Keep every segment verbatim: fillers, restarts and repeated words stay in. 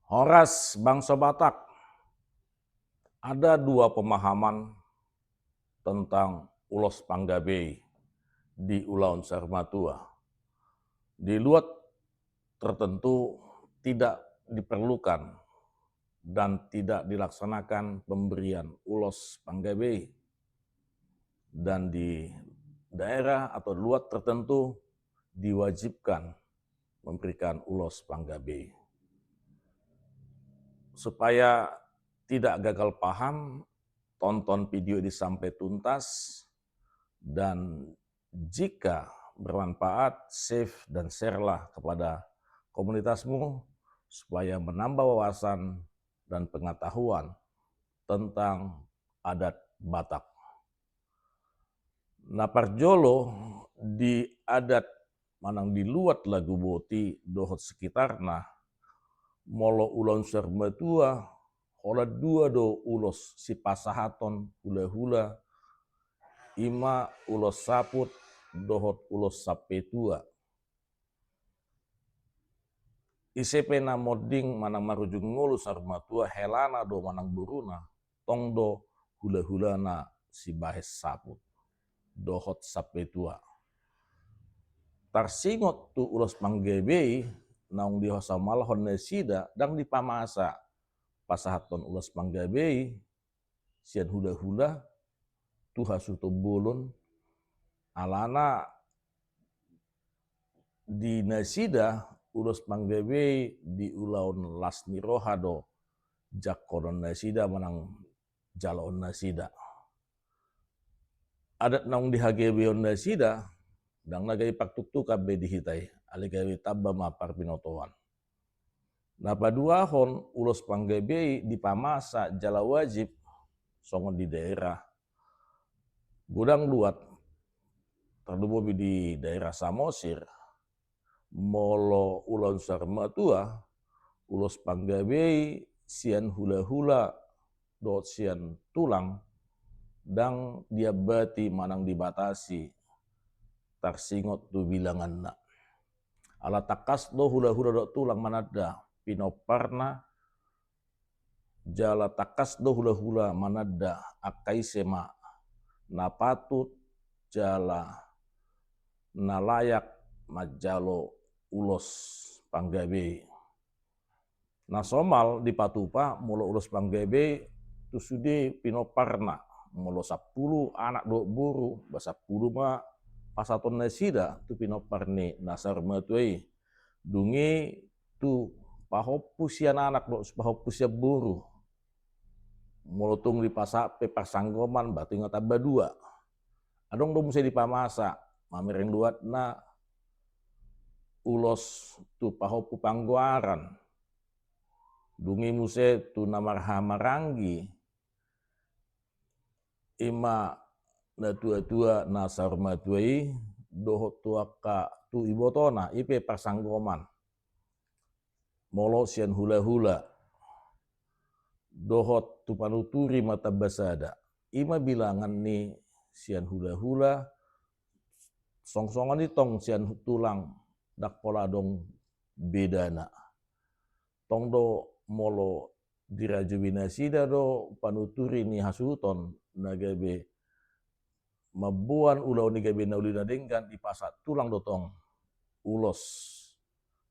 Horas bangso Batak. Ada dua pemahaman tentang ulos panggabei di ulaon saurmatua. Di luat tertentu tidak diperlukan dan tidak dilaksanakan pemberian ulos panggabei, dan di daerah atau luat tertentu diwajibkan memberikan ulos panggabei. Supaya tidak gagal paham, tonton video ini sampai tuntas, dan jika bermanfaat, save dan share-lah kepada komunitasmu supaya menambah wawasan dan pengetahuan tentang adat Batak. Na parjolo, di adat manang di luat Laguboti dohot sekitarna, molo ulaon saurmatua, holan dua do ulos sipasahaton hulahula, ima ulos saput dohot ulos sampetua. Ise pe na monding manang marujung ngolu saurmatua, helana do manang boruna, tong do hulahulana sibahen saput dohot sampetua. Tarsingot tu ulos panggabei, naung dihasomalhon nasida, ndang dipamasa pasahathon ulos panggabei sian hulahula tu hasuhuton bolon, alana di nasida ulos panggabei di ulaon las ni roha do jangkonon nasida manang jaloon nasida. Adat naung dihagabeon nasida, ndang na gabe partuktukan be di hita i, alai gabe tamba ma parbinotoan. Na paduahon, ulos panggabei dipamasa jala wajib, songon di daerah godang luat, tarlumobi di daerah Samosir, molo ulaon saurmatua, ulos panggabei sian hulahula dohot sian tulang, ndang diambati manang dibatasi, tarsingot tu bilanganna. Ala tangkas do hulahula dohot tulang mananda pinomparna, jala tangkas do hulahula mananda angka ise ma na patut jala na layak manjalo ulos panggabei. Na somal dipatupa, molo ulos panggabei tu sude pinomparna, molo sampulu anak dohot boru, ba sampulu ma pasahaton nasida tu pinompar ni na saurmatua i. Dung i tu pahompu sian anak dohot pahompu sian boru. Molo tung dipasahat pe parsanggoman, ba tung i tamba dua. Adong do muse dipamasa, mamereng luatna, ulos tu pahompu panggoaran. Dung i muse tu na marhahamaranggi, ima natuatua na saurmatua i, dohot tu angka tu ibotona, i pe parsanggoman. Molo sian hulahula, dohot tu panuturi ma tamba sada. Ima bilangan ni sian hulahula, songsongon i tong sian tulang, ndang pola adong bedana. Tong do molo dirajumi nasida do panuturi ni hasuhuton na gabe mamboan ulaon i gabe na uli na denggan, dipasahat tulang do tong ulos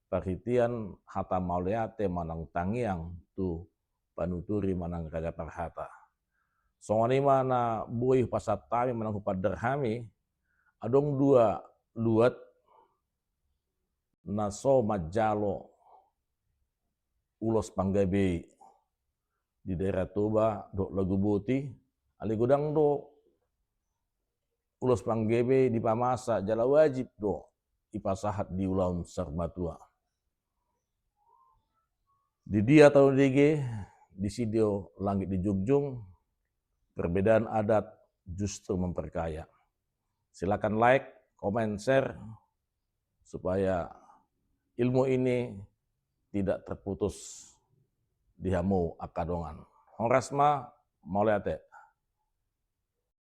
parhitean hata mauliate manang tangiang tu panuturi manang raja parhata. Songon i ma na boi hupasahat hami manang hupandar hami, adong dua luat na so manjalo ulos panggabei di daerah Toba dohot Laguboti, alai godang do ulos panggabei dipamasa jala wajib do dipasahat di ulaon saurmatua. Di dia tano Dege, disi do langit dijunjung, perbedaan adat justru memperkaya. Silakan like, comment, share, supaya ilmu ini tidak terputus di hamu angka dongan. Horas ma, mauliate.